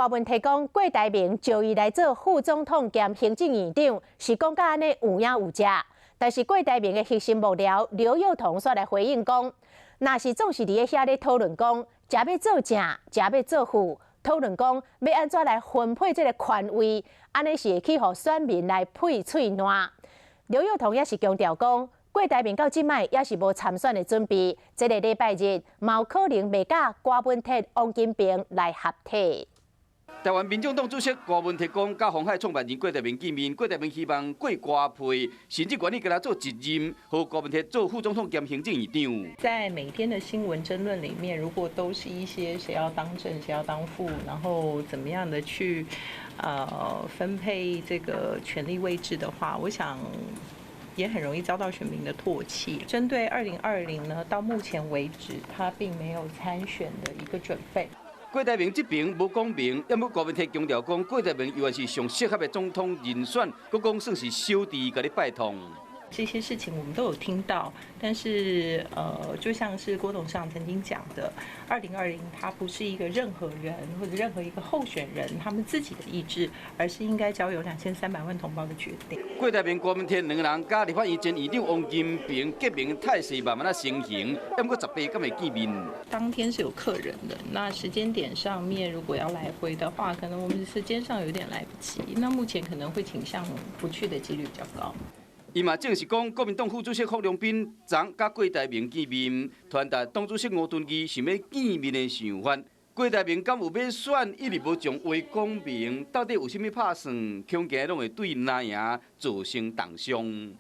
郭文鐵講，郭台銘招伊來做副總統兼行政院長，是講甲按呢有影有跡。但是郭台銘的核心幕僚劉宥彤煞來回應講，若是總是佇咧遐咧討論講，誰欲做正，誰欲做副，討論講欲按怎來分配這个權位，按呢是會去予選民來屁喙瀾。劉宥彤也是強調講，郭台銘到這擺也是無參選的準備，這个禮拜日嘛有可能袂佮郭文鐵、王金平來合體。台灣民眾黨主席郭文鐵講，佮鴻海創辦人郭台銘見面，郭台銘希望過歌配，甚至願意共伊做一任，予郭文鐵做副總統兼行政院長。在每天的新聞爭論裡面，如果都是一些誰要當正，誰要當副，然後怎麼樣的去分配這個權力位置的話，我想也很容易遭到選民的唾棄。針對2020呢，到目前為止，他並沒有參選的一個準備。郭台銘這邊無講明，毋過郭文鐵強調講，郭台銘猶原是上適合的總統人選，閣講算是小弟共你拜託。這些事情我們都有聽到，但是就像是郭董事長曾經講的，2020它不是一個任何人或者任何一個候選人他們自己的意志，而是應該交由2300萬同胞的決定。郭台銘、郭文鐵兩个人佮立法院前院長王金平結盟態勢慢慢仔成型，毋過18敢會見面？當天是有客人的，那時間點上面如果要來回的話，可能我們時間上有點來不及。那目前可能會傾向不去的幾率比較高。伊嘛證實講，國民黨副主席郝龍斌昨佮郭台銘見面，傳達黨主席吳敦義想欲見面的想法。郭台銘敢有欲選，一直無將話講明，到底有啥物拍算？恐驚攏會對藍營造成重傷。